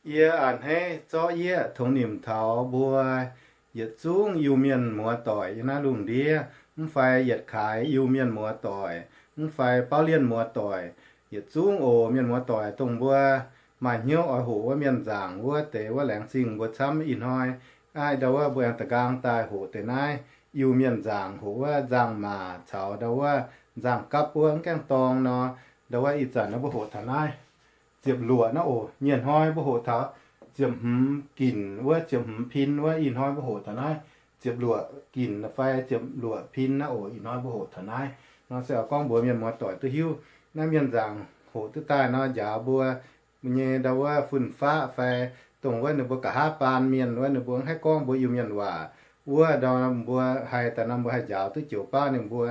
Yie a'hneiv zorqv yieqv tongx nimc taux mbuo yietc zungv Iu-Mienh muoz-doic yiem naaiv lungh ndiev, mv fai yietc kaaix Iu-Mienh muoz-doic, mv fai Bauv Lienh muoz-doic, yietc zungv oc. Mienh muoz-doic, dongh mbuo maaih hnyouv oix hoqc wuov mienh nzaangc wuov deix wuov, laengz zingh mbuo camv ih hnoi. Aav ndau wuov mbuo aengx da'nqaang daaih hoqc deix naaiv Iu-Mienh nzaangc, hoqc wuov nzangc-maac caux ndau wuov nzangc-gapv wuov, mv gaengh dorng nor. Ndau wuov ih zanc naaiv mbuo hoqc taux naaiv ziepc luoqc naaiv oc. Nyienh hnoi mbuo hoqc taux ziepc hmz ginc wuov, ziepc hmz pin wuov. Ih hnoi mbuo hoqc taux naaiv ziepc luoqc ginc fai ziepc luoqc pin naaiv oc. Ih hnoi mbuo hoqc taux naaiv nor se oix gorngv mbuox mienh muoz-doic duqv hiuv, naaiv mienh nzaangc hoqc duqv daaih nor, njaaux mbuo, mbuo nyei ndau wuov fun-faqv fai dongh wuov ninh mbuo nqa'haav baan mienh wuov, ninh mbuo mv haih gorngv mbuo Iu-Mienh waac wuov, ndau mbuo haih daaih nor mbuo haih njaaux duqv joux baav ninh mbuo.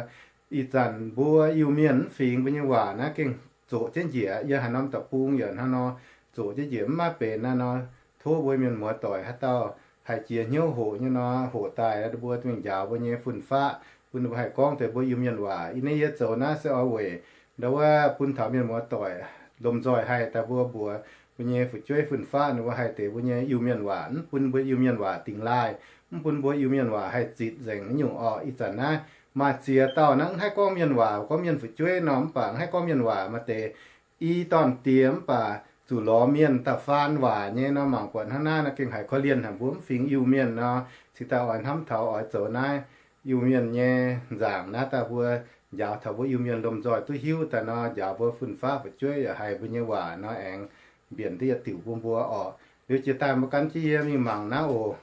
Ih zanc mbuo Iu-Mienh mv fingx mbuo nyei waac naaiv gengh zoqc jienv njiec. Yiem haaix norm deic-bung yaac hnangv nor, zoqc jienv njiec, mv maaih benx naaiv nor. Tov mbuo mienh muoz-doic haaix dauh haih jiex hnyouv hoqc nyei nor, hoqc daaih mbuo mingh njaaux mbuo nyei fun-faqv bun ninh mbuo haih gorngv deix mbuo Iu-Mienh waac. Ih hnoi yie zoux naaiv se oix weic ndau wuov bun taux mienh muoz-doic lomh nzoih haih daaih mbuo mbuox mbuo nyei fu'jueiv fun-faqv ninh mbuo haih deix mbuo nyei Iu-Mienh waac, mv bun mbuo Iu-Mienh waac dingx laaih, mv bun mbuo Iu-Mienh waac haih zitc nzengc nyungc orqc. Ih zanc naaiv maaih ziex dauh naaiv mv haih gorngv mienh waac, gorngv mienh fu'jueiv nor, mv baac mv haih gorngv mienh waac, maaih deix i dorn-diex mv baac zuqc lorz mienh da'faam waac nyei nor. Mangc buatc hnangv naaiv nor gengh haiz korv-lienh haic, mbuo mv fingx Iu-Mienh nor, cingx daaih oix hnamv taux oix zoux naaiv Iu-Mienh nyei nzaangc naaiv daaih mbuo njaaux taux mbuo Iu-Mienh lomh nzoih duqv hiuv daaih nor, njaaux mbuo fun-faqv fu'jueiv yaac haih mbuo nyei waac nor aengx mbienc duqv yietc diuc bun mbuo orqc. Liuz jiex daaih mbuo gan jienv yie mingh mangc naaiv oc.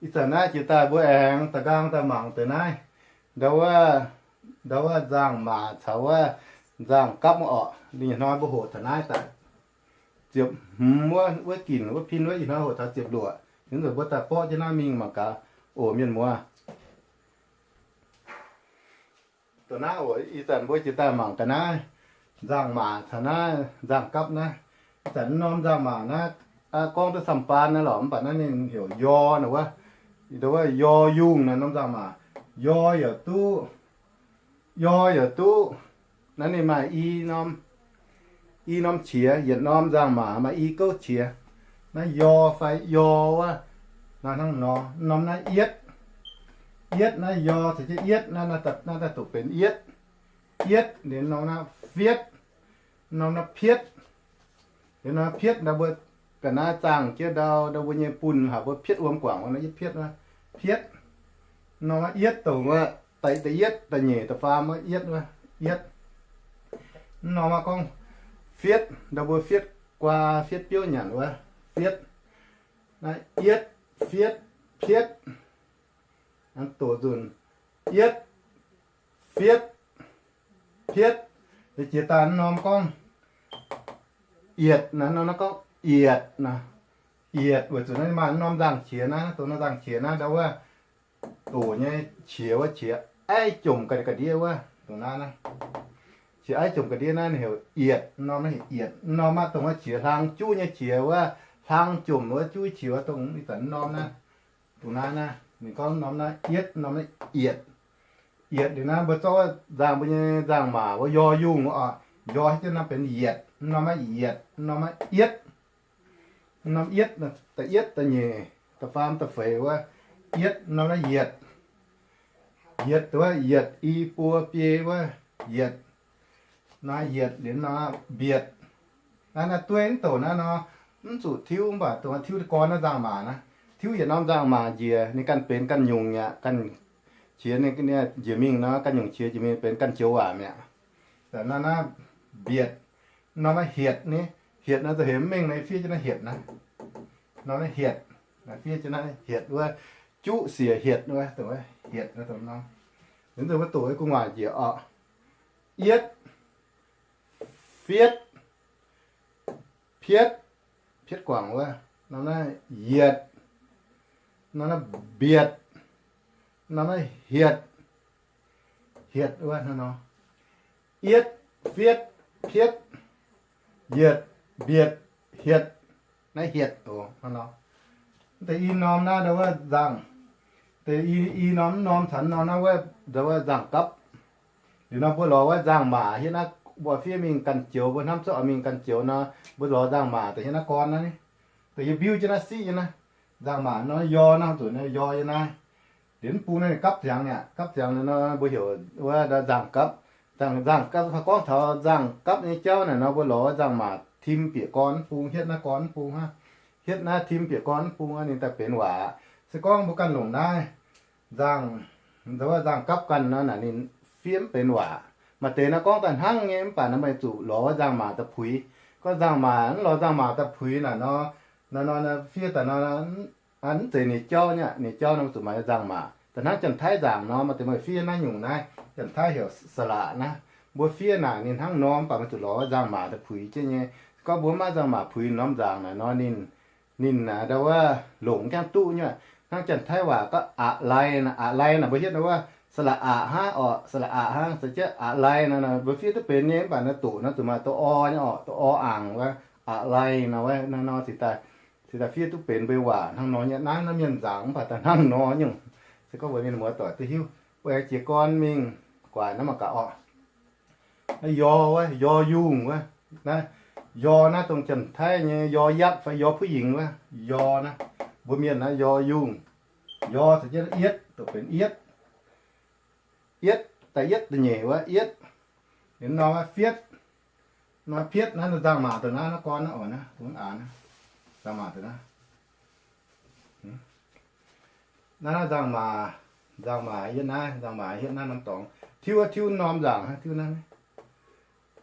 Ih zanc naaiv jiex daaih mbuo aengx da'nqaang daaih mangc deix naaiv, ndau wuov, ndau wuov nzangc-maac caux wuov nzangc-gapv orqc. Ninh hnoi mbuo hoqc taux naaiv daaih ziepc hmz wuov, wuov ginc wuov pin wuov, ih hnoi hoqc taux ziepc luoqc. Ih zanc mbuo daaih borqv jienv naaiv mingh mangc gaax oc mienh muoz. Dongh naaiv oc, ih zanc mbuo jiex daaih mangc gaax naaiv nzangc-maac caux naaiv nzangc-gapv naaiv. Ih zanc norm nzangc-maac naaiv, aa, gorngv duqv camv-baan naaiv lorqc, mv baac naaiv ninh heuc yor naaiv wuov, ndau wuov yor yungh naaiv norm nzangc-maac. Yor yaac duqv, yor yaac duqv. Naaiv ninh maaih i norm, i norm qiex, yietc norm nzangc-maac maaih i gouv qiex. Naaiv yor fai yor wuov, naaiv hnangv nor, norm naaiv yietv. Yietv naaiv yor caux jienv yietv naaiv, naaiv daaih doqc benx yietv. Yietv liuz norm naaiv fietv, norm naaiv pietv. Liuz norm pietv ndau mbuo ga'naaiv zaangh jienv ndau, ndau mbuo nyei bunh haaix mbuo pietv wuom guangc wuov, naaiv yietv pietv wuov, pietv. Norm naaiv yietv dongh wuov, da'yietv, da'nyeic, da'faam wuov yietv wuov, yietv. Norm naaiv gorngv fietv, ndau mbuo fietv guaa, fietv biouv nyanc wuov, fietv. Naaiv yietv, fietv, pietv. Doqc nzunc, yietv, fietv, pietv. Jiex daaih norm gorngv yietc naaiv, norm naaiv gorngv yietc naaiv. Yietc weic zuqc naaiv maaih norm nzangc-qiex naaiv, dongh norm nzangc-qiex naaiv ndau wuov, doqc nyei qiex wuov, qiex aiv jomc ga'ndiev wuov, dongh naaiv naaiv. Qiex aiv jomc ga'ndiev naaiv ninh heuc yietc, norm naaiv heuc yietc. Norm naaiv dongh wuov qiex hlang juv nyei qiex wuov, hlang jomc wuov juv qiex wuov, dongh ih zanc norm naaiv. Dongh naaiv naaiv ninh gorngv norm naaiv yietv, norm naaiv yietc. Yietc liuz naaiv mbuo zorqv wuov nzangc, mbuo nyei nzangc-maac wuov yor yungh oc, yor hietv jienv naaiv benx yietc, norm naaiv yietc, norm naaiv yietv. Norm yietv, da'yietv, da'nyeic, da'faam, da'feix wuov, yietv, norm naaiv yietc. Yietc wuov, yietc i buo biei wuov, yietc. Naaiv yietc liuz nor mbietc. Naaiv naaiv dueiv mv douc naaiv nor, mv zuqc tiuv, mv baac dongh tiuv gorn naaiv nzangc-maac naaiv, tiuv yietc norm nzangc-maac njiec, ninh ganh benx ganh nyungc mi'aqv. Ganh qiex ninh njiec mingh nor, ganh nyungc qiex njiec mingh benx ganh joux waac mi'aqv. Naaiv naaiv mbietc. Norm naaiv hietc ni, hietc naaiv za'heix mv mengh naaiv fiev jienv naaiv hietc naaiv. Norm naaiv hietc, fiev jienv naaiv hietc wuov, juqv siec hietc wuov, dongh hietc wuov dongh norm. Liuz mbuo doqc gu'nguaaic njiec orqc. Yietv, fietv, pietv, pietv guangc wuov, norm naaiv yietc, norm naaiv mbietc, norm naaiv hietc, hietc wuov hnangv nor. Yietv, fietv, pietv, yietc, mbietc, hietc, naaiv hietc oc hnangv nor. Deix i norm naaiv ndau wuov nzangc, deix i, i norm, norm caux norm naaiv wuov ndau wuov nzangc-gapv. Liuz nor mbuo lorz wuov nzangc-maac hietv naaiv Mbuo fiev mingh ganh joux, mbuo hnamv cuotv oix mingh ganh joux nor, mbuo lorz nzangc-maac daaih hietv naaiv gorn naaiv, daaih yie mbiuv jienv naaiv siqv nyei naaiv. Nzangc-maac nor yie nor zuqc nor yie naaiv. Liuz mv bung naaiv gapv ziangx aqv, gapv ziangx nor mbuo heuc wuov nzangc-gapv. Nzangc-gapv, gorngv taux nzangc-gapv nyei jauv naaic nor mbuo lorz nzangc-maac tim bieqc gorn mv bung, hietv naaiv gorn mv bung hnangv. Hietv naaiv tim bieqc gorn mv bung ninh daaih benx waac. Se gorngv mbuo ganh longc naaiv nzangc, nzangc-gapv ganh nor naaic ninh fiev mv benx waac. Maaih deix naaiv gorngv daaih hnangv nyei mv baac naaiv meih zuqc lorz nzangc-maac daaih puix. Gorngv nzangc-maac, mv lorz nzangc-maac daaih puix naaic nor, naaiv nor fiev daaih nor mv zeiz ninh jauv nyei. Ninh jauv nor zuqc maaih nzangc-maac. Daaih hnangv Janx-Taiv nzangc nor, maaih deix meih fiev naaiv nyungc naaiv, Janx-Taiv heuc สระ naaiv. Mbuo fiev naaic ninh hnangv norm mv baac meih zuqc lorz nzangc-maac daaih puix jienv nyei. Se gorngv mbuo mv maaih nzangc-maac puix norm nzangc naaic nor ninh, ninh naaic ndau wuov longc gaengh duqv nyei. Hnangv Janx-Taiv waac gorngv อะไร naaic, อะไร naaic mbuo hietv ndau wuov สระอะ hnangv orqc, สระอะ hnangv. Za'gengh อะไร naaic mbuo fiev duqv benx nyei mv baac naaiv doqc naaiv zuqc maaih da'or nyei orqc, da'or angc wuov, อะไร naaic wuov naaiv nor ziqc daaih, ziqc daaih fiev duqv benx mbuo waac hnangv nor nyei. Naaiv naaiv mienh nzangc mv baac daaih hnangv nor nyungc. Se gorngv mbuo mienh muoz doic duqv hiuv, mbuo aengx jiez gorn mingh guaax naaiv mangc gaax orqc. Naaiv ยอ wuov, ยอ yungh wuov. Naaiv ยอ naaiv dongh Janx-Taiv nyei ยอยักษ์ fai ยอผู้หญิง wuov, ยอ naaiv. Mbuo mienh naaiv ยอ yungh. ยอ caux jienv ietv, doqc benx ietv. Ietv, da'yietv da'nyeic wuov, ietv. Liuz norm wuov fietv. Norm fietv naaiv nzangc-maac daaih naaiv, naaiv gorn naaiv oc, naaiv, nzangc-maac daaih naaiv. Naaiv, naaiv nzangc-maac, nzangc-maac hietv naaiv, nzangc-maac hietv naaiv norm dorngx. Tiuv, tiuv norm nzangc hnangv, tiuv naaiv,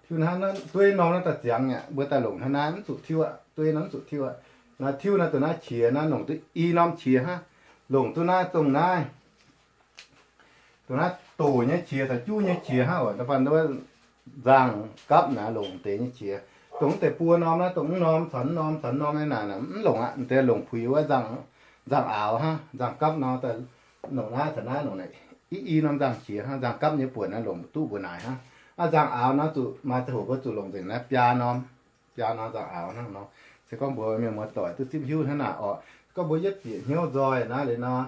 tiuv naaiv, dueiv norm naaiv daaih ziangx aqv. Mbuo daaih longc hnangv naaiv mv zuqc tiuv aqv, dueiv norm mv zuqc tiuv aqv. Naaiv tiuv naaiv dongh naaiv qiex naaiv longc duqv i norm qiex hnangv. Longc duqv naaiv dongh naaiv, dongh naaiv doqc nyei qiex caux juv nyei qiex hnangv oc. Da'faanh wuov nzangc-gapv naaiv longc deix nyei qiex. Dongh deix buo norm naaiv, dongh mv norm caux mv norm caux mv norm nyei naaic, mv longc aqv. Deix longc puix wuov nzangc, nzangc-aaux hnangv. Nzangc-gapv nor daaih longc naaiv caux naaiv longc naaic i, i norm nzangc-qiex hnangv. Nzangc-gapv nyei buonc naaiv longc duqv mbuo naaic hnangv. Aa, nzangc-aaux naaiv zuqc maaih ziangh hoc mbuo zuqc longc nzengc naaiv biaa norm, biaa norm nzangc-aaux hnangv nor. Se gorngv mbuo mienh muoz doic duqv zipv hiuv hnangv naaic orqc. Gorngv mbuo yietv bieqc hnyouv nzoih naaiv liuz nor,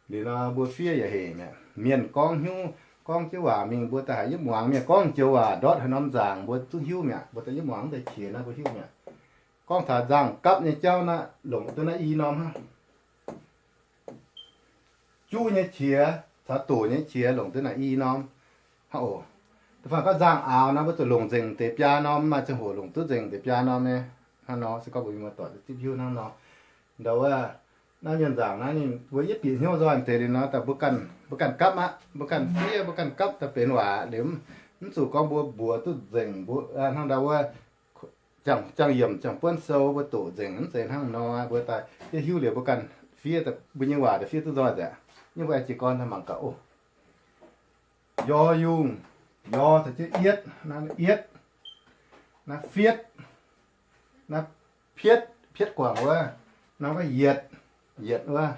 liuz nor mbuo fiev yaac hec mi'aqv. Mienh gorngv hnyouv, gorngv jienv waac mingh mbuo daaih haiz yietv muangx. Mienh gorngv joux waac ndortv haaix norm nzangc mbuo zungv hiuv mi'aqv. Mbuo daaih yietv muangx mv deix qiex naaiv mbuo hiuv mi'aqv. Gorngv taux nzangc-gapv nyei jauv naaiv longc duqv naaiv i norm hnangv. Juv nyei qiex caux doqc nyei qiex longc duqv naaic i norm hnangv oc. Da'faanh gorngv nzangc-aaux naaiv mbuo zuqc longc nzengc deix biaa norm, maaih ziangh hoc longc duqv nzengc deix biaa norm nyei. Hnangv nor se gorngv mbuo mienh muoz doic duqv zipv hiuv hnangv nor. Ndau wuov, naaiv mienh nzangc naaiv ninh mbuo yietv bieqc hnyouv nzoih deix liuz nor, daaih mbuo ganh, mbuo ganh gapv aqv. Mbuo ganh fiev, mbuo ganh gapv daaih benx waac liuz, mv zuqc gorngv mbuo mbuox duqv nzengc mbuo hnangv ndau wuov, jangx, jangx yiemc, jangx buonv sou mbuo doqc nzengc, mv zeiz hnangv nor. Mbuo daaih yietv hiuv liuz mbuo ganh fiev, mbuo nyei waac daaih fiev duqv nzoih nzengc. Ninh mbuo aengx jiez gorn daaih mangc gaax oc. Yawq yungh, yawq caux jienv yietv, naaiv yietv, naaiv fietv, naaiv pietv, pietv guangc wuov, norm gorngv yietc, yietc wuov,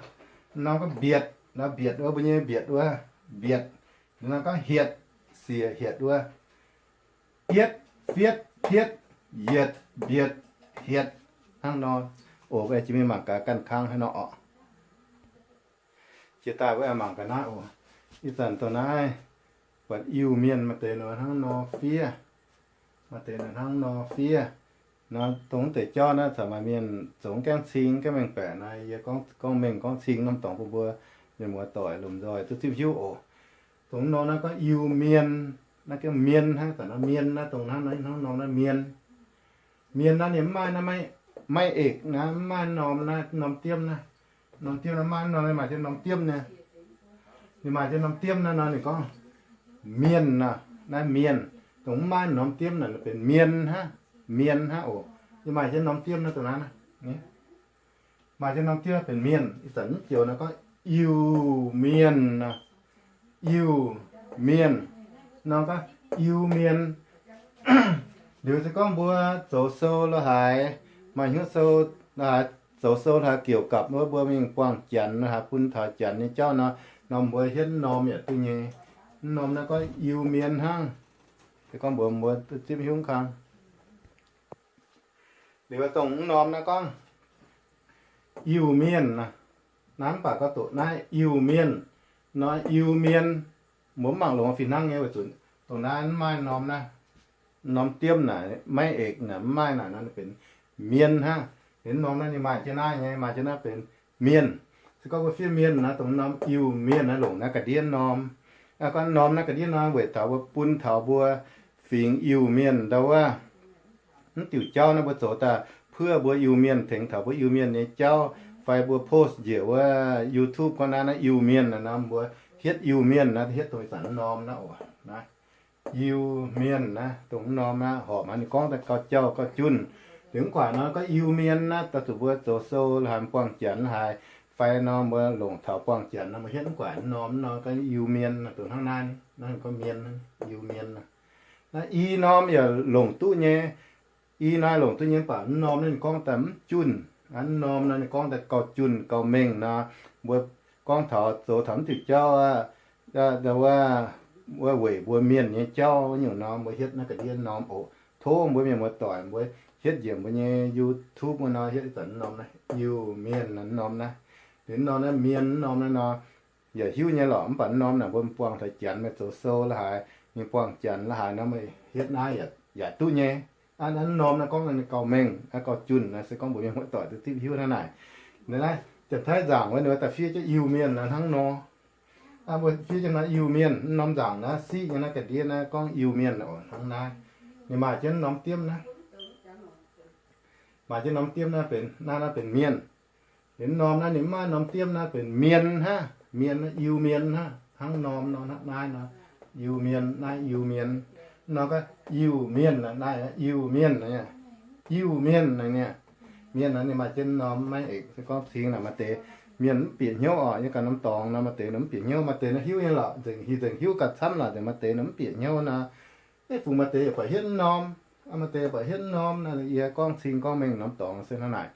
norm gorngv mbietc, naaiv mbietc wuov, mbuo nyei mbietc wuov, mbietc, norm gorngv hietc, siec hietc wuov, yietv, fietv, pietv, yietc, mbietc, hietc, hnangv nor. Oc, mbuo aengx jiex mingh mangc gaax ganh kang haaix nor orqc. Jiex daaih mbuo aengx mangc gaax naaiv oc. Ih zanc dongh naaiv buatc Iu-Mienh maaih deix nor hnangv nor fiev, maaih deix nor hnangv nor fiev. Nor dongh deix jauv naaiv caux maaih mienh zoux gaengh cing gaengh mengh baeqc naaiv, yie gorngv, gorngv mengh gorngv cing norm dorngx bun mbuo mienh muoz doic lomh nzoih duqv zipv hiuv oc. Dongh norm naaiv gorngv Iu-Mienh, naaiv gorngv mienh hnangv, zanc naaiv mienh naaiv, dongh naaiv, naaiv hnangv norm naaiv mienh. Mienh naaiv ninh mv maaih naaiv maiv, maiv eix naaiv, mv maaih norm naaiv, norm diemv naaiv. Norm diemv naaiv maiv norm, maaih jienv norm diemv nyei. Ninh maaih jienv norm diemv naaiv nor ninh gorngv mienh naaiv, naaiv mienh. Dongh mv maaih norm diemv naaic benx mienh hnangv, mienh hnangv oc. Ninh maaih jienv norm diemv naaiv dongh naaiv, maaih jienv norm diemv benx mienh. Ih zanc mv joux naaiv gorngv Iu-Mienh nor. Iu-Mienh, norm gorngv Iu-Mienh. Liuz se gorngv mbuo zoux sou lo haaix, maaih hnyouv sou lo haaix, zoux sou lo haaix เกี่ยวกับ wuov, mbuo mingh buangh Janx lo haaix bun taux Janx nyei jauv nor, norm mbuo hietv norm yaac duqv nyei. Mv norm naaiv gorngv Iu-Mienh hnangv. Se gorngv mbuo, mbuo zipv hiuv kang. Liuz dongh mv norm naaiv gorngv Iu-Mienh naaiv, mv baac gorngv doqc naaiv Iu-Mienh nor, Iu-Mienh, mbuo mv mangc longx fih hnangv nyei weic zuqc dongh naaiv mv maaih norm naaiv. norm diemv naaic, maiv eix naaic, mv maaih naaic nor, ninh benx mienh hnangv. Ninh norm naaiv ninh maaih jienv naaiv nyei, maaih jienv naaiv benx mienh. Se gorngv mbuo fiev mienh naaiv, dongh norm Iu-Mienh naaiv longc naaiv ga'ndiev norm. Gorngv norm naaiv ga'ndiev norm weic taux mbuo bun taux mbuo fingx Iu-Mienh ndau wuov mv diuc jauv naaiv mbuo zoux daaih puov mbuo Iu-Mienh, tengx taux mbuo Iu-Mienh nyei jauv, fai mbuo post njiec wuov YouTube gorngv naaiv, naaiv Iu-Mienh naaiv nor, mbuo hietv Iu-Mienh naaiv, hietv dongh ih zanc norm naaiv oc. Naaiv Iu-Mienh naaiv, dongh norm naaiv horpc maaih ninh gorngv daaih gauh jauh gauh junh. Liuz mv guaax nor gorngv Iu-Mienh naaiv, daaih zuqc mbuo zoux sou la'haaix, buangh janx la'haaix, fai nor mbuo longc taux buangh janx nor, mbuo hietv mv guaax norm nor gorngv Iu-Mienh, dongh hnangv naaiv, naaiv gorngv mienh, Iu-Mienh. Naaiv i norm yaac longc duqv nyei. I naaiv longc duqv nyei, mv baac mv norm naaiv ninh gorngv daaih mv junh. Mv norm naaiv ninh gorngv daaih gauh junh gauh mengh nor, mbuo gorngv taux zoux taux mv diuc jauv aqv, wuov, wuov weic mbuo mienh nyei jauv nyungc nor, mbuo hietv naaiv ga'ndiev norm oc. Tov mbuo mienh muoz-doic mbuo hietv njiec mbuo nyei YouTube wuov nor, hietv ih zanc norm naaiv, Iu-Mienh naaiv norm naaiv. Liuz norm naaiv mienh norm naaiv nor, yaac hiuv nyei lorqc. Mv baac norm naaic mbuo buangh taux janx, meih zoux sou la'haaix, mingh buangh janx la'haaix nor, meih hietv naaiv yaac duqv nyei. Aa, norm naaiv gorngv ninh gauh mengh, gauh junh naaiv, se gorngv mbuo mienh muoz-doic duqv zipv hiuv hnangv naaic. Naaiv Janx-Taiv nzaangc wuov, ninh daaih fiev jienv Iu-Mienh naaiv hnangv nor. Mbuo fiev jienv naaiv Iu-Mienh, norm nzaangc naaiv siqv nyei naaiv ga'ndiev naaiv gorngv Iu-Mienh oc, hnangv naaiv. Ninh maaih jienv norm diemv naaiv, maaih jienv norm diemv naaiv benx, naaiv, naaiv benx mienh. Liuz norm naaiv ninh mv maaih norm diemv naaiv benx mienh hnangv, mienh, Iu-Mienh hnangv, hnangv norm nor, hnangv naaiv nor, Iu-Mienh, naaiv Iu-Mienh. Nor gorngv Iu-Mienh naaiv, Iu-Mienh naaiv, Iu-Mienh naaiv. Mienh naaiv ninh maaih jienv norm maiv eix. Se gorngv cingx naaic maaih deix mienh mv bieqc hnyouv oc, yiem ganh norm dorngx nor maaih deix mv bieqc hnyouv, maaih deix nor hiuv nyei lorqc, nzengc hiuv, nzengc hiuv ganh camv lorqc, nzengc maaih deix nor mv bieqc hnyouv nor. Ei fungx maaih deix yaac buatc hietv norm, maaih deix buatc hietv norm nor, yie gorngv cing gorngv mengh norm dorngx se hnangv naaic.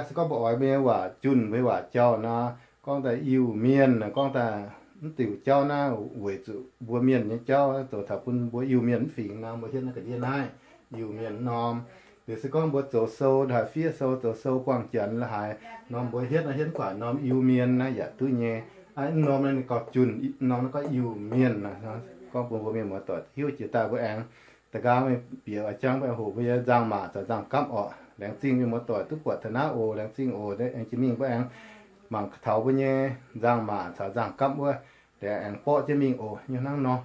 Se gorngv mbuo oix mbuo nyei waac junh, mbuo nyei waac jauh nor, gorngv daaih Iu-Mienh, gorngv daaih mv diuc jauv naaiv, weic zuqc mbuo mienh nyei jauv zoux taux bun mbuo Iu-Mienh mv fingx nor, mbuo hietv naaiv ga'ndiev naaiv, Iu-Mienh norm. Liuz se gorngv mbuo zoux sou, haaix fiev sou, zoux sou buangh janx la'haaix nor, mbuo hietv naaiv, hietv mv guaax norm Iu-Mienh naaiv yaac duqv nyei. Aa, norm naaiv ninh gauh junh, norm naaiv gorngv Iu-Mienh naaiv, gorngv bun mbuo mienh muoz-doic hiuv jiex daaih mbuo aengx da'nqaang mingh bieqc oix jangx mbuo aengx hoqc mbuo nyei nzangc-maac caux nzangc-gapv orqc. Laengz zingh mienh muoz-doic duqv buatc taux naaiv oc. Laengz zingh oc. Aengx jiex mingh mbuo aengx mangc taux mbuo nyei nzangc-maac caux nzangc-gapv wuov, aengx borqv jienv mingh oc. Nyei hnangv nor,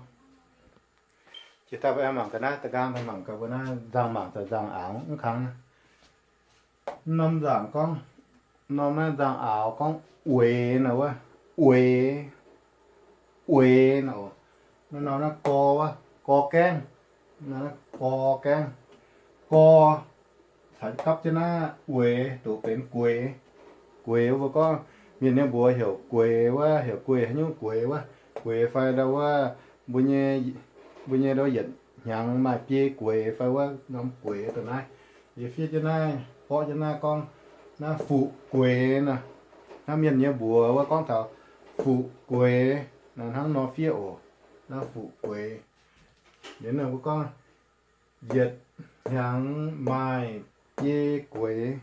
jiex daaih mbuo aengx mangc gaax naaiv, da'nqaang mangc gaax mbuo naaiv nzangc-maac caux nzangc-aaux mv kangx. Norm nzangc gorngv, norm naaiv nzangc-aaux gorngv ueix nor wuov, ueix, ueix nor. Norm naaiv gor wuov, gor gaengv, gor gaengv, gor caux gapv jienv naaiv ueix doqc benx gueix. Gueix mbuo gorngv mienh nyei mbuox heuc gueix wuov, heuc gueix haaix nyungc gueix wuov, gueix fai ndau wuov, mbuo nyei, mbuo nyei ndau yietc hnyangx maaih biei gueix fai wuov norm gueix dongh naaiv. Yie fiev jienv naaiv, borqv jienv naaiv gorngv naaiv fuqv gueix nor. Naaiv mienh nyei mbuox wuov gorngv taux fuqv gueix, hnangv nor fiev oc. Naaiv fuqv gueix. Liuz mbuo gorngv yietc hnyangx maaih biei gueix.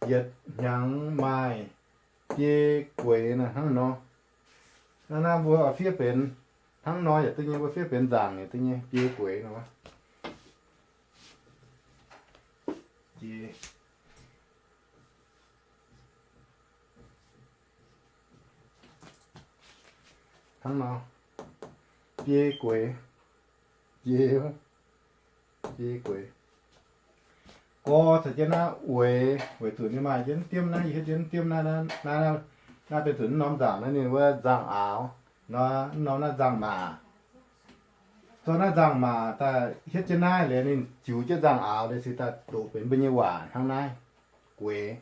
Yietc hnyangx maaih biei gueix nor, hnangv nor. Naaiv, naaiv mbuo fiev benx hnangv nor yaac duqv nyei, mbuo fiev benx nzaangc yaac duqv nyei, biei gueix nor. Hnangv nor, biei gueix, biei, biei gueix. Gor caux jienv naaiv ueix, weic zuqc ninh maaih jienv diemv naaiv, yie hietv jienv diemv naaiv, naaiv, naaiv benx zuqc norm nzaangc naaiv ninh wuov nzangc-aaux nor, norm naaiv nzangc-maac. Zorqv naaiv nzangc-maac daaih hietv jienv naaiv liuz ninh jiux jienv nzangc-aaux liuz cingx daaih doqc benx mbuo nyei waac hnangv naaiv, gueix.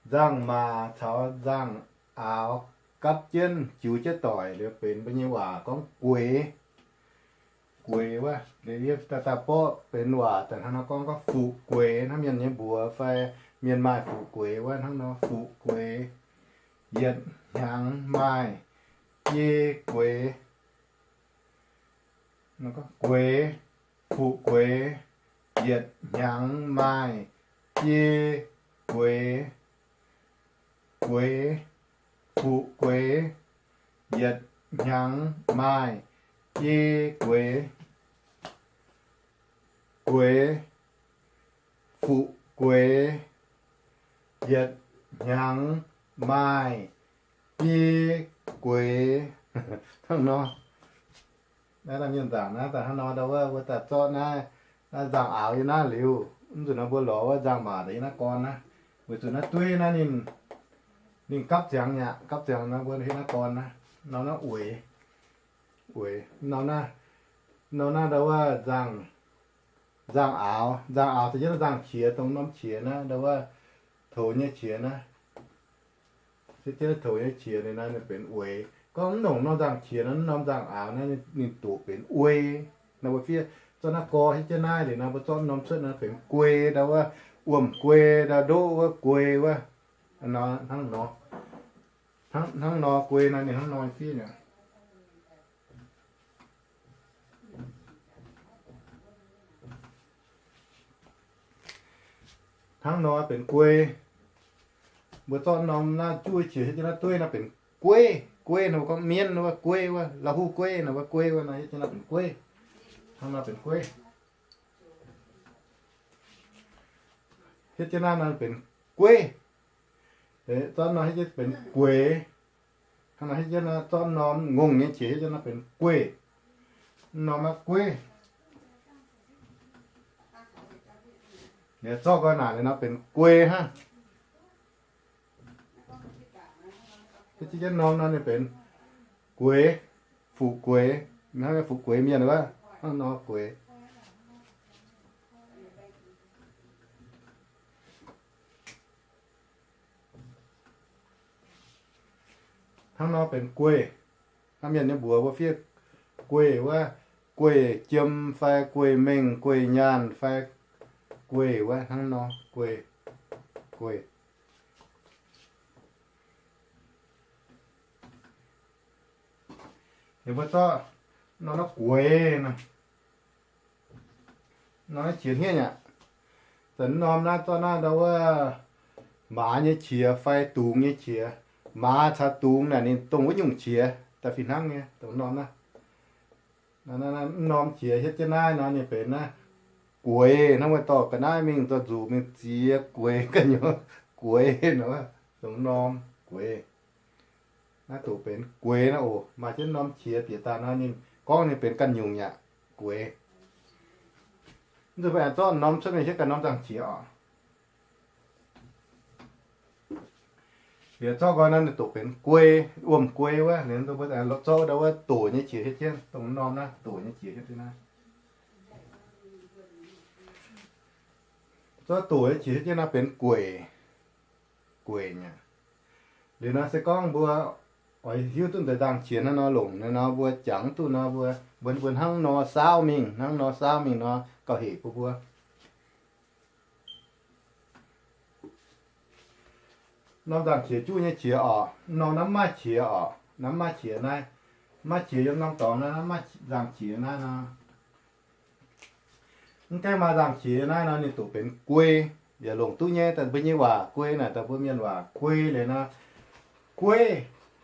Nzangc-maac caux nzangc-aaux gapv jienv jiux jienv doic liuz benx mbuo nyei waac gorngv gueix. Gueix wuov, liuz yie daaih, daaih borqv benx waac daaih hnangv nor gorngv, gorngv fuqv gueix, hnangv mienh nyei mbuox fai mienh maaih fuqv gueix wuov, hnangv nor fuqv gueix. Yietc hnyangx maaih biei gueix. Gueix, fuqv gueix, yietc hnyangx maaih biei gueix. Gueix, fuqv gueix, yietc hnyangx maaih biei gueix. gueix, fuqv gueix, yietc hnyangx maaih biei gueix. Hnangv nor. Naaiv daaih mienh nzaangc naaiv daaih hnangv nor, ndau wuov mbuo daaih zorqv naaiv, naaiv nzangc-aaux yiem naaiv liuz, mv nzunc naaiv mbuo lorz wuov nzangc-maac daaih yiem naaiv gorn naaiv. Weic zuqc naaiv dueiv naaiv ninh, ninh gapv ziangx nyaqc, gapv ziangx naaiv mbuo hietv naaiv gorn naaiv, norm naaiv ueix, ueix, norm naaiv, norm naaiv ndau wuov nzangc, nzangc-aaux, nzangc-aaux da'yietv nzangc-qiex, dongh norm qiex naaiv, ndau wuov toux nyei qiex naaiv. Se jienv toux nyei qiex ninh naaiv ninh benx ueix. Gorngv mv longc norm nzangc-qiex naaiv, norm nzangc-aaux naaiv ninh doqc benx uei. Naaiv mbuo fiev zorqv naaiv gor hietv jienv naaiv liuz naaiv mbuo zorqv norm cuotv naaiv benx guei, ndau wuov wuom-guei, ndau ndoqv wuov guei wuov. Hnangv nor, hnangv nor guei naaiv ninh hnangv nor fiev nyei. Hnangv nor benx guei. Mbuo zorqv norm naaiv juv qiex hietv jienv naaiv dueiv naaiv benx gueiv. Gueiv nor mbuo gorngv mienv wuov, gueiv wuov, lauh huv gueiv nor wuov, gueiv wuov nor hietv jienv naaiv benx gueiv. Hnangv nor benx gueiv. Hietv jienv naaiv nor benx gueiv. Zorqv nor hietv jienv benx gueix. Hnangv nor hietv jienv naaiv zorqv norm ngongh nyei qiex hietv jienv naaiv benx gueiv. Norm naaiv gueiv. Ninh zorqv gau naaic liuz nor benx gueix hnangv. Hietv jienv norm nor ninh benx gueix, fuqv gueix, hnangv fuqv gueix mienh wuov, hnangv nor gueix. Hnangv nor benx gueiv. Hnangv mienh nyei mbuox mbuo fiev gueiv wuov, gueiv jiem fai gueiv mengh, gueiv nyaanh fai gueiv wuov, hnangv nor gueiv, gueiv. Ninh mbuo zorqv norm naaiv gueix nor, norm naaiv qiex hniev aqv. Da'norm naaiv zorqv naaiv ndau wuov maaz nyei qiex fai dungz nyei qiex. Maaz caux dungz naaic ninh dongh wuov nyungc qiex daaih fih hnangv nyei, dongh norm naaiv. Norm qiex hietv jienv naaiv nor ninh benx naaiv gueix. Hnangv wuov dorh ga'naaiv mingh dorh nzuqc mingh ziex gueix ga'nyouz, gueix nor, dongh norm gueix. Naaiv doqc benx gueix naaiv oc. Maaih jienv norm qiex bieqc daaih nor ninh gorngv ninh benx ganh nyungc yaac gueix. Mv zuqc mbuo aengx zorqv norm cuotv mingh hietv ganh norm nzangc-qiex oc. Liuz zorqv nqoi nor ninh doqc benx guei, wuom-guei wuov. Liuz mbuo aengx zorqv ndau wuov doqc nyei qiex hietv jienv, dongh norm naaiv doqc nyei qiex hietv jienv naaiv. Zorqv doqc nyei qiex hietv jienv naaiv benx gueic, gueic nyei. Liuz nor se gorngv mbuo oix hiuv duqv deix nzangc-qiex hnangv nor longc nor, mbuo jangx duqv nor, mbuo, mbuo, mbuo hnangv nor saauv mingh, hnangv nor saauv mingh nor gauh hec bun mbuo. Norm nzangc-qiex juqv nyei qiex oc, norm naaiv maiv qiex oc, naaiv maiv qiex naaiv, maiv qiex yiem norm dorngx naaiv, naaiv maiv nzangc-qiex naaiv nor. Mv gaengh maaih nzangc-qiex naaiv nor ninh doqc benx guei, yaac longc duqv nyei. Daaih mbuo nyei waac guei naaic, daaih mbuo mienh waac guei liuz nor, gueiv,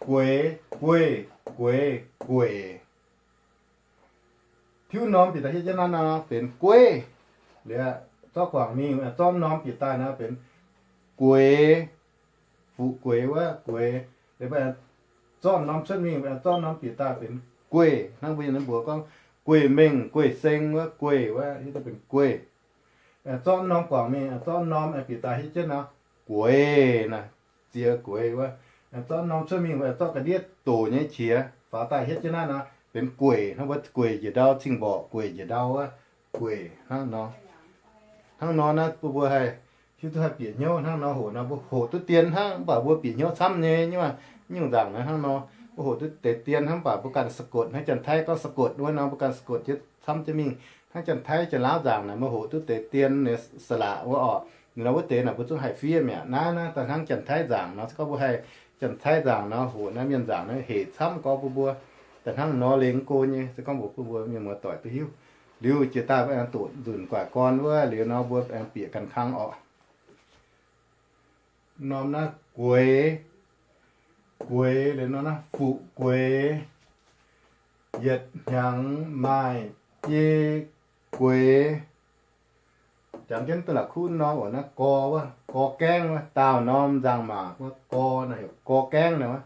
gueix, gueic, gueix, gueic. Tiuv norm bieqc daaih hietv jienv naaiv nor benx gueiv. Liuz zorqv guangc mingh, zorqv norm bieqc daaih nor benx gueix, fuqv gueix wuov gueix. Liuz mbuo zorqv norm cuotv mingh, zorqv norm bieqc daaih benx gueiv. Hnangv mbuo nyei mbuox gorngv gueiv mengh, gueiv seng wuov gueiv wuov, hietv benx gueiv. Zorqv norm guangc mingh, zorqv norm bieqc daaih hietv jienv nor gueix naaic, ziex gueix wuov. Zorqv norm cuotv mingh, zorqv ga'ndiev doqc nyei qiex faaux daaih hietv jienv naaiv nor benx gueic. Hnangv mbuo gueic njiec ndau, cing-mborqc gueic njiec ndau wuov, gueic hnangv nor. Hnangv nor naaiv bun mbuo haih hiuv duqv haih bieqc hnyouv hnangv nor hoqc nor, mbuo hoqc duqv dien hnangv, mv baac mbuo bieqc hnyouv camv nyei. Nyungc nzangc naaiv hnangv nor, mbuo hoqc duqv deix dien hnangv, mv baac mbuo ganh สะกด hnangv Janx-Taiv gorngv สะกด wuov nor, mbuo ganh สะกด jienv camv jienv mingh. Hnangv Janx-Taiv Janx-Laauv nzangc naaic, mbuo hoqc duqv deix dien nyei สระ wuov orqc. Ninh nor wuov deix naaic mbuo zungv haih fiev mi'aqv. Naaiv naaiv daaih hnangv Janx-Taiv nzangc nor, se gorngv mbuo haih Janx-Taiv nzangc nor, hoqc naaiv mienh nzangc naaiv hec camv gorngv bun mbuo. Daaih hnangv nor lengx go nyei, se gorngv mbuo bun mbuo mienh muoz-doic duqv hiuv. Liuz jiex daaih mbuo aengx doqc nzunc guaic gorn wuov liuz nor, mbuo aengx bieqc ganh kang orqc. Norm naaiv gueix, gueix liuz nor naaiv fuqv gueix, yietc hnyangx maaih biei gueix, Jangx jienv duqv la'kuqv norm oc, naaiv gor wuov, gor gaengv wuov, daauh norm nzangc-maac wuov, gor naaiv heuc gor gaengv naaiv wuov.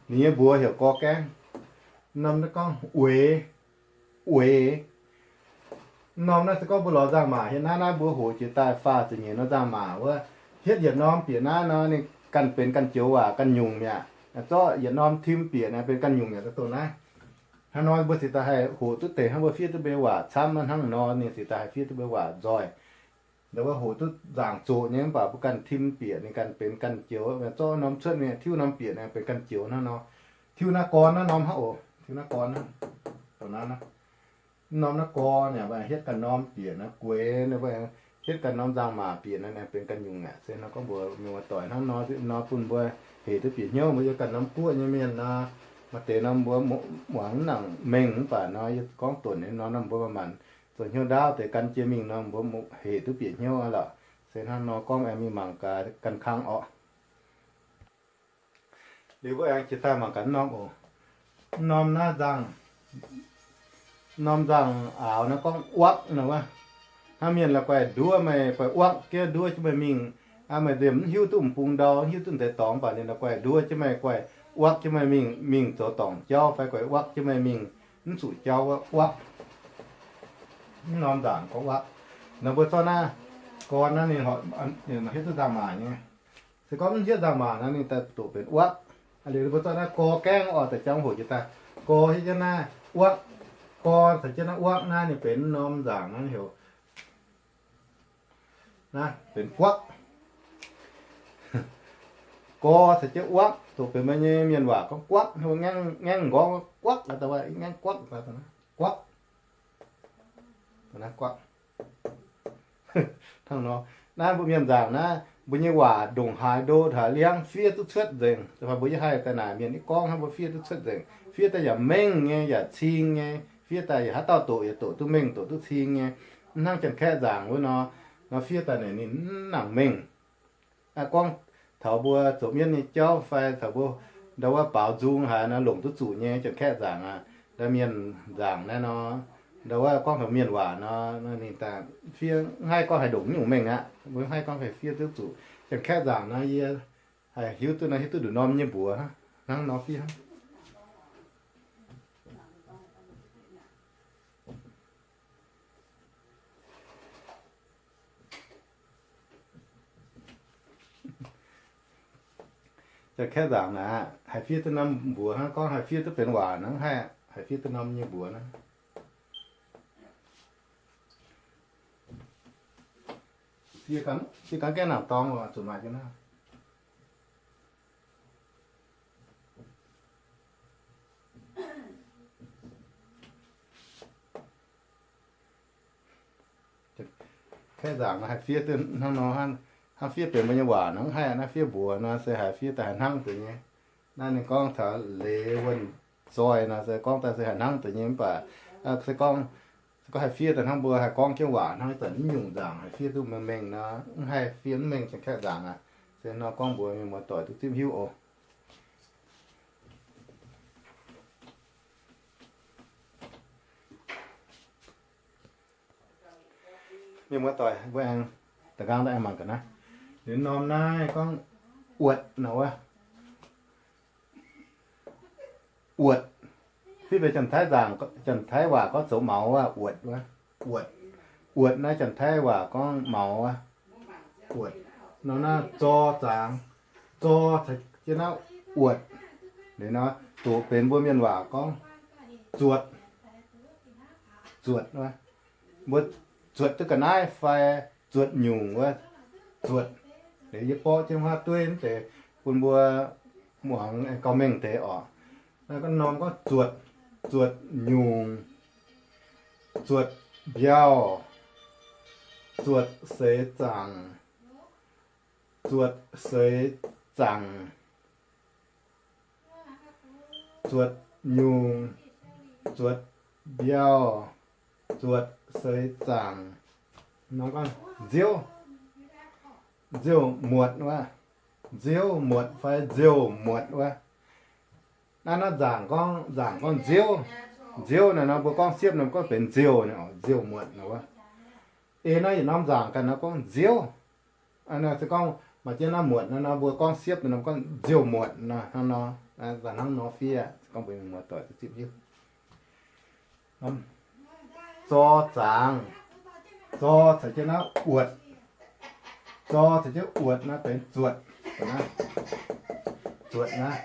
Ninh nyei mbuox heuc gor gaengv. Norm naaiv gorngv ueix, ueix. Norm naaiv se gorngv mbuo lorz nzangc-maac hietv naaiv, naaiv mbuo hoqc jiex daaih faah ziepc nyeic norm nzangc-maac wuov, hietv yietc norm bieqc naaiv nor, ninh ganh benx ganh joux waac ganh nyungc mi'aqv. Zorqv yietc norm tim bieqc naaiv benx ganh nyungc mi'aqv, dongh naaiv. Hnangv nor mbuo cingx daaih haih hoqc duqv deix hnangv mbuo fiev duqv mbuo nyei waac camv hnangv nor, ninh cingx daaih haih fiev duqv mbuo nyei waac nzoih. Ndau wuov hoqc duqv nzaangc zoqc nyei mv baac mbuo ganh tim bieqc ninh ganh benx ganh joux, zorqv norm cuotv mingh tiuv norm bieqc naaiv benx ganh joux hnangv nor. Tiuv naaiv gorn naaiv norm hnangv oc, tiuv naaiv gorn naaiv, dongh naaiv, norm naaiv gorn yaac hietv ganh norm bieqc naaiv, gueix naaiv, hietv ganh norm nzangc-maac bieqc naaiv, benx ganh nyungc aqv. Se nor gorngv mbuox mienh muoz-doic hnangv nor, nor bun mbuo hec duqv bieqc hnyouv. Mbuo yiem ganh norm guoqv nyei mienh nor, maaih deix nor mbuo muangx mv nangc mengh mv baac nor, yie gorngv dunc nyei nor, nor mbuo manc-manc zoux hnyouv ndaauv deix gan jienv mingh nor, mbuo hec duqv bieqc hnyouv aqv lorqc. Se hnangv nor gorngv aengx mingh mangc gaax gan kang orqc. Liuz mbuo aengx jiex daaih mangc gaax norm oc. Norm naaiv nzangc, norm nzangc aaux naaiv gorngv uakv naaiv wuov. Hnangv mienh la'guaih nduov meih, guaih uakv jienv nduov jienv meih mingh. Meih nzemc mv hiuv duqv m'bung ndau, mv hiuv duqv deix dorngx, mv baac ninh la'guaih nduov jienv meih, guaih uakv jienv meih mingh, mingh zoux dorngc jauv fai guaih uakv jienv meih mingh mv zuqc jauv wuov, uakv. Mv norm nzangc gorngv uakv. Nor mbuo zorqv naaiv gorn naaiv ninh hietv duqv nzangc-maac nyei. Se gorngv mv hietv nzangc-maac nor ninh daaih doqc benx uakv. Liuz mbuo zorqv naaiv gor gaengv oc, da'jangv hoqc jiex daaih gor hietv jienv naaiv uakv. Gor caux jienv naaiv uakv naaiv ninh benx norm nzangc naaiv heuc naaiv benx guakv. Gor caux jienv uakv doqc benx meih nyei mienh waac gorngv guakv, ngaengv nqorngv guakv, guakv, guakv. Hnangv nor, naaiv mbuo mienh nzaangc naaiv, mbuo nyei waac ndongc haaix ndo haaix liangv fiev duqv cuotv nzengc. Mbuo yie haih daaih naaic mienh, yie gorngv hnangv mbuo fiev duqv cuotv nzengc, fiev daaih yaac mengh nyei, yaac cing nyei, fiev daaih yaac haaix dauh doqc yaac doqc duqv mengh, doqc duqv cing nyei. Mv hnangv Janx-Kaeqv nzaangc wuov nor, nor fiev daaih naaic ninh mv nangc mengh. Gorngv taux mbuo zoux mienv nyei jauv fai taux mbuo ndau wuov baaux nzung haaix nor longc duqv zuqc nyei Janx-Kaeqv nzaangc aqv. Ndau mienh nzaangc naaiv nor, ndau wuov gorngv taux mienh waac nor, ninh daaih fiev mv haih gorngv haih ndongc nyungc mengh aqv. Mbuo mv haih gorngv haih fiev duqv zuqc. Janx-Kaeqv nzaangc nor yie haih hiuv duqv nor, hiuv duqv nduqc norm nyei mbuox hnangv nor fiev. Janx-Kaeqv nzaangc naaic, haih fiev duqv norm mbuox hnangv, gorngv haih fiev duqv benx waac hnangv, haih, haih fiev duqv norm nyei mbuox hnangv. Fiev ganh, fiev ganh gaengh nangc dorngx oc, zuqc maaih jienv naaiv. Kaeqv nzaangc haih fiev duqv hnangv nor, hnangv fiev benx mbuo nyei waac nor, mv haih naaiv fiev mbuox nor se haih fiev daaih haih hnangv deix nyei. Naaiv ninh gorngv taux leiz wuonh zoih nor se gorngv daaih se haih hnangv deix nyei, mv baac se gorngv, se gorngv haih fiev daaih hnangv mbuo haih gorngv jienv waac hnangv, ih zanc mv nyungc nzaangc haih fiev duqv mengh mengh nor, mv haih fiev mv mengh Janx-Kaeqv nzaangc aqv. Se nor gorngv mbuox mienh muoz-doic duqv zipv hiuv oc. Mienh muoz-doic, mbuo aengx da'nqaang daaih aengx mangc gaax naaiv. Ninh norm naaiv gorngv uotc nor wuov. Uotc. Fiev benx Janx-Taiv nzaangc, Janx-Taiv waac gorngv zoux maux wuov, uotc wuov. Uotc. Uotc naaiv Janx-Taiv waac gorngv maux wuov. Uotc. Nor naaiv zor zaangx. Zor caux jienv naaiv uotc. Liuz nor doqc benx mbuo mienh waac gorngv zuotc. Zuotc wuov. Mbuo zuotc duqv ga'naaiv fai zuotc nyungc wuov, zuotc. Liuz yie borqv jienv huaav dueiv mv deix bun mbuo muangx gauh mengh deix oc. Naaiv gorngv norm gorngv zuotc, zuotc nyungc, zuotc mbiauh, zuotc seix zaangc, zuotc seix zaangc, zuotc nyungc, zuotc mbiauh, zuotc seix zaangc. Norm gorngv nziouv, nziouv muotc wuov, nziouv muotc fai nziouv muotc wuov. Naaiv, naaiv nzaangc gorngv, nzaangc gorngv nziouv. Nziouv naaiv nor mbuo gorngv siepv nor gorngv benx nziouv naaiv oc, nziouv muotc naaiv wuov. Ei naaiv yietc norm nzaangc ganh nor gorngv nziouv. Se gorngv maaih jienv naaiv muotc nor, mbuo gorngv siepv nor gorngv nziouv muotc nor, hnangv nor, hnangv nor fiev, se gorngv mbuo mienh muoz-doic duqv zipv hiuv. Zor zaangc, zor caux jienv naaiv uotc, zor caux jienv uotc naaiv benx zuotc, zuotc naaiv,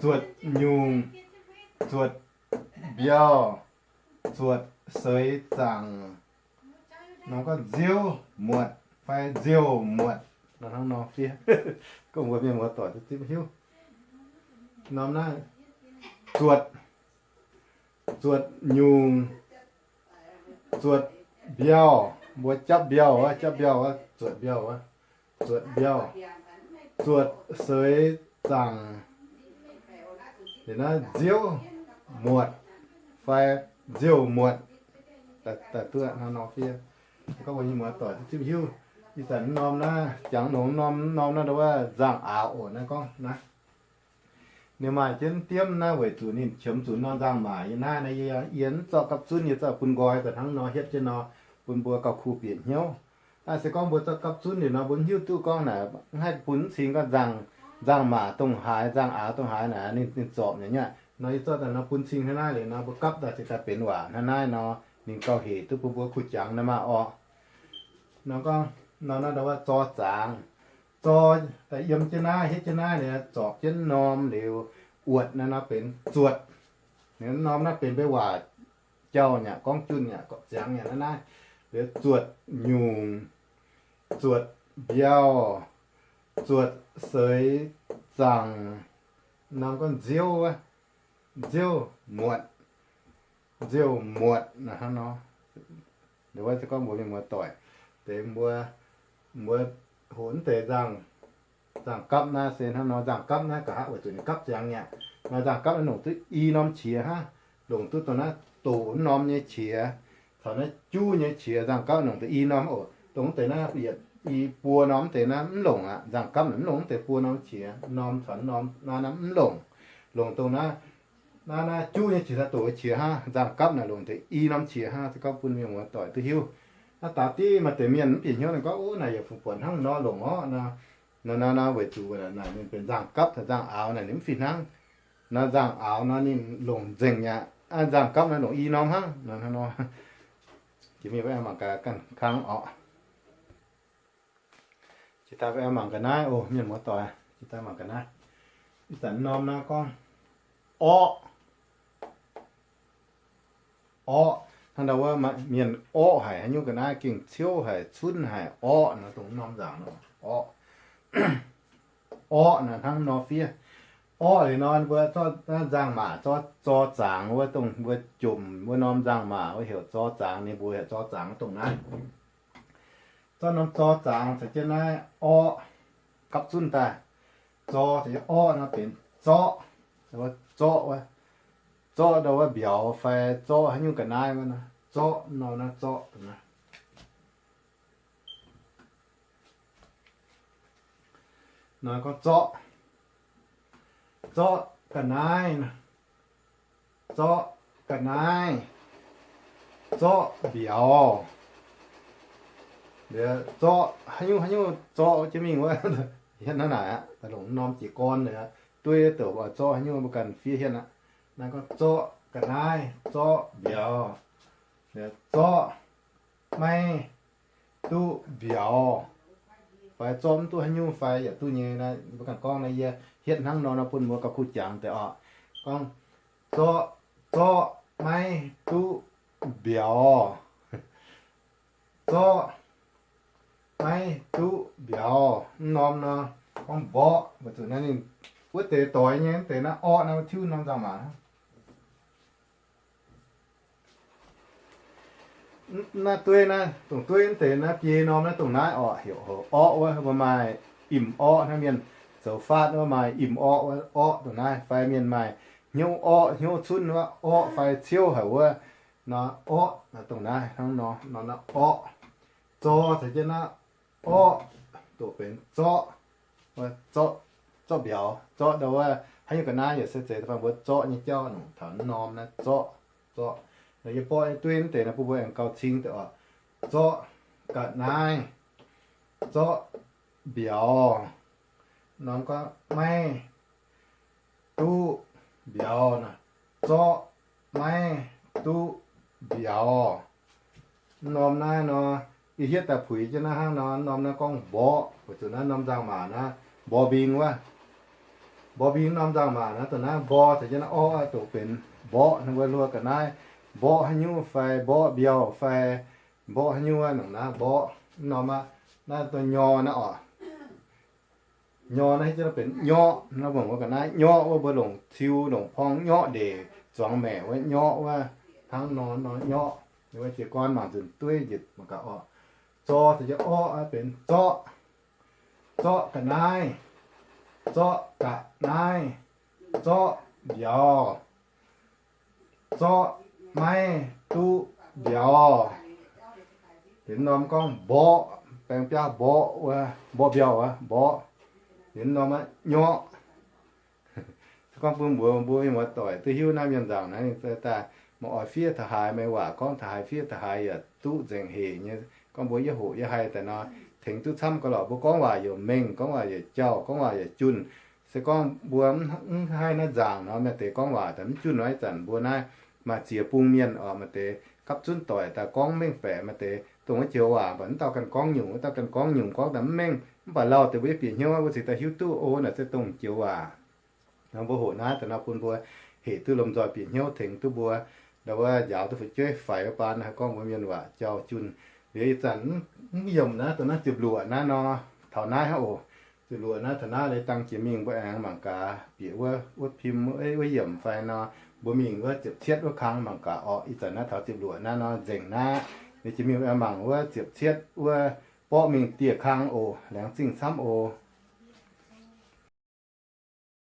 zuotc nyungc, zuotc mbiauh, zuotc seix zaangc, norm gorngv nziouv muotc fai nziouv muotc, hnangv nor fiev, gorngv mbuo mienh muoz-doic duqv zipv hiuv. Norm naaiv zuotc, zuotc nyungc, zuotc mbiauh, mbuo japv mbiauh wuov, japv mbiauh wuov, zuotc mbiauh wuov, zuotc mbiauh, zuotc seix zaangc, liuz naaiv nziouv muotc fai nziouv muotc, daaih duqv hnangv nor fiev. Gorngv mbuo mienh muoz-doic duqv zipv hiuv. Ih zanc norm naaiv jangx longx norm, norm naaiv ndau wuov nzangc-aaux oc. Naaiv gorngv naaiv ninh maaih jienv diemv naaiv weic zuqc ninh qiemx zuqc norm nzangc-maac nyei naaiv, naaiv yie, yie mv zorqv gapv zunv, yie zorqv bun nqoi daaih hnangv nor hietv jienv nor, bun mbuo gauh kuh bieqc hnyouv. Aa, se gorngv mbuo zorqv gapv zunv liuz nor, mbuo mv hiuv duqv gorngv naaic, mv haih bun mv cing gorngv nzangc, nzangc-maac dongh haaix, nzangc-aaux dongh haaix naaic, ninh, ninh zorpc nyei aqv. Nor yie zorqv daaih nor bun cing hnangv naaiv liuz nor, mbuo gapv daaih cingx daaih benx waac hnangv naaiv nor, ninh gauh hec duqv bun mbuo kuh jangx naaiv maah orqc. Nor gorngv, nor naaiv ndau wuov zor zaangc, zor daaih yiem jienv naaiv, hietv jienv naaiv liuz, zorpc jienv norm liuz, uotc naaiv nor benx zuotc. Liuz norm naaiv benx mbuo waac jauh nyei aqv, gorngv junh nyei aqv, gorngv ziangx nyei aqv naaiv. Liuz zuotc nyungc, zuotc mbiauh, zuotc seix zaangc, norm gorngv nziouv wuov, nziouv muotc, nziouv muotc naaiv hnangv nor. Liuz wuov se gorngv mbuo mienh muoz-doic deix mbuo, mbuo hoqc mv deix nzangc, nzangc-gapv naaiv se hnangv nor, nzangc-gapv naaiv nqa'haav weic zuqc ninh gapv ziangx nyei aqv. Nor nzangc-gapv naaiv longc duqv i norm qiex hnangv, longc duqv dongh naaiv doqc norm nyei qiex caux naaiv juv nyei qiex, nzangc-gapv longc deix i norm oc. Dongh mv deix naaiv yietc i buo norm mv deix naaiv mv longc aqv. Nzangc-gapv naaic mv longc mv deix buo norm qiex, norm caux norm naaiv naaiv mv longc. Longc dongh naaiv, naaiv, naaiv juv nyei qiex caux doqc nyei qiex hnangv. Nzangc-gapv naaic longc deix i norm qiex hnangv. Se gorngv bun mienh muoz-doic duqv hiuv, naaiv daux div maaih deix mienh mv bieqc hnyouv ninh gorngv, Ov, naaic yaac fungx buatc hnangv nor longc orqv nor. Nor naaiv, naaiv weic zuqc naaic ninh benx nzangc-gapv caux nzangc-aaux naaic ninh mv fih hnangv. Naaiv nzangc-aaux nor ninh longc nzengc mi'aqv. Nzangc-gapv naaiv longc i norm hnangv. Nor, nor, nor, jiex mingh mbuo aengx mangc gaax ganh kangv orqc. Jiex daaih mbuo aengx mangc gaax naaiv oc, mienh muoz-doic. Jiex daaih mangc gaax naaiv. Ih zanc norm naaiv gorngv orqv. Orqv. Hnangv ndau wuov mienh orqv haic haaix nyungc ga'naaiv, gengh ciouv haic, cunv haic, orqv nor, dongh norm nzaangc nor, orqv. Orqv naaiv hnangv nor fiev. Orqv liuz nor mbuo zorqv nzangc-maac, zorqv zor zaangc wuov, dongh mbuo jomc wuov norm nzangc-maac wuov heuc zor zaangc, ninh mbuo heuc zor zaangc dongh naaiv. Zorqv norm zor zaangc caux jienv naaiv orqv gapv zunv daaih. Zor caux jienv orqv nor benx zorqv. Zorqv wuov, zorqv ndau wuov mbiauz fai zorqv haaix nyungc ga'naaiv wuov, zorqv nor naaiv zorqv naaiv. Nor gorngv zorqv, zorqv ga'naaiv, zorqv ga'naaiv, zorqv mbiauz, zorqv haaix nyungc haaix nyungc zorqv jienv mingh wuov, hietv hnangv naaic aqv. Longc norm jiez gorn dueiv douc zorqv haaix nyungc mbuo ganh fiev hietv aqv. Naaiv gorngv zorqv ga'naaiv, zorqv mbiauz, zorqv maiv duqv mbiauz, fai zorqv mv duqv haaix nyungc fai yaac duqv nyei. Mbuo ganh gorngv naaiv yie hietv hnangv nor nor bun mbuo gauh kuh jangx deix oc. Gorngv zorqv, zorqv maiv duqv mbiauz, zorqv maiv duqv mbiauz. Mv norm nor gorngv mborqv, weic zuqc naaiv ninh wuov deix doix nyei, mv deix naaiv orqv naaiv tiuv norm nzangc-maac. Naaiv dueiv naaiv, dongh dueiv mv deix naaiv biei norm naaiv dongh naaiv orqc, heuc orqv wuov. Mbuo maaih im orqv hnangv, mienh zoux faatv wuov maaih im orqv wuov, orqv dongh naaiv. Fai mienh maaih hnyouv orqv hnyouv cunv wuov, orqv fai ciouv haic wuov, nor orqv dongh naaiv hnangv nor, nor naaiv orqv. Zor caux jienv naaiv orqv, doqc benx zorqv, zorqv, zorqv mbiauz, zorqv ndau wuov haaix nyungc ga'naaiv yaac se zeiz da'faanh mbuo zorqv nyei jauv nongc taux norm naaiv zorqv, zorqv. Yie borqv nyei dueiv mv deix naaiv bun mbuo aengx gauh cing deix oc. Zorqv, ga'naaiv, zorqv mbiauz. Norm gorngv maiv duqv mbiauz, zorqv maiv duqv mbiauz. Mv norm naaiv nor, yie hietv daaih puix jienv naaiv hnangv nor, norm naaiv gorngv mborqv, weic zuqc naaiv norm nzangc-maac naaiv, mborqv mbing wuov. Mborqv mbing norm nzangc-maac naaiv, dongh naaiv mborqv caux jienv naaiv orqv, dongh benx mborqv, hnangv wuov hluo ga'naaiv, mborqv haaix nyungc fai mborqv mbiauz fai mborqv haaix nyungc wuov, nongc naaiv mborqv. Mv norm aqv, naaiv dongh nyor naaiv oc. Nyor naaiv hietv jienv naaiv benx nyorqv. Naaiv mbuo ga'naaiv nyorqv wuov, mbuo longc ciu longc porng nyorqv ndeic zuangx maengc wuov nyorqv wuov, hnangv nor nor nyorqv. Wuov jiez gorn mangc nzunc dueiv njiec mangc gaax orqc. Zor caux jienv orqv benx zorqv. Zorqv ga'naaiv, zorqv ga'naaiv, zorqv mbiauz, zorqv maiv duqv mbiauz. Liuz norm gorngv mborqv, baeng biaav mborqv wuov, mborqv mbiauz wuov, mborqv. Liuz norm aqv, nyorqv. Se gorngv bun mbuo, mbuo mienh muoz-doic duqv hiuv naaiv mienh nzaangc naaiv, daaih maiv oix fiev taux haaix, meih waac gorngv taux haaix fiev taux haaix yaac duqv nzengc hec nyei. Gorngv mbuo yietv hoqc yietv haih daaih nor, tengx duqv camv gauh lorqc. Mbuo gorngv waac yaac mengh, gorngv waac yaac jauh, gorngv waac yaac junh. Se gorngv mbuo mv haih naaiv nzaangc nor, maaih deix gorngv waac daaih mv junh nor, ih zanc mbuo naaiv maaih ziex bung mienh oc, maaih deix gapv zunv doic daaih gorngv mengh baeqc, maaih deix dongh wuov joux waac mv baac mv dauh ganh gorngv nyungc, wuov dauh ganh gorngv nyungc, gorngv daaih mv mengh. Mv baac lauh deix mbuo yietv bieqc hnyouv wuov, mbuo cingx daaih hiuv duqv, o, naaic se dongh joux waac. Nor mbuo hoqc naaiv daaih nor bun mbuo hec duqv lomh nzoih bieqc hnyouv tengx duqv mbuo, ndau wuov njaaux duqv fu'jueiv faix wuov baan, haih gorngv mbuo mienh waac jauh junh. Liuz ih zanc mv yiemc naaiv, dongh naaiv ziepc luoqc naaiv nor, taux naaiv hnangv oc. Ziepc luoqc naaiv taux naaiv liuz dang jiex mingh mbuo aengx mangc gaax bieqc wuov, wuov pim, wuov yiemc fai nor, mbuo mingh wuov ziepc cietv wuov kang mangc gaax orqc. Ih zanc naaiv taux ziepc luoqc naaiv nor nzengc naaiv. Liuz jiex mingh aengx mangc wuov ziepc cietv wuov, borqv mingh dieh kang oc, laengz zingh camv oc.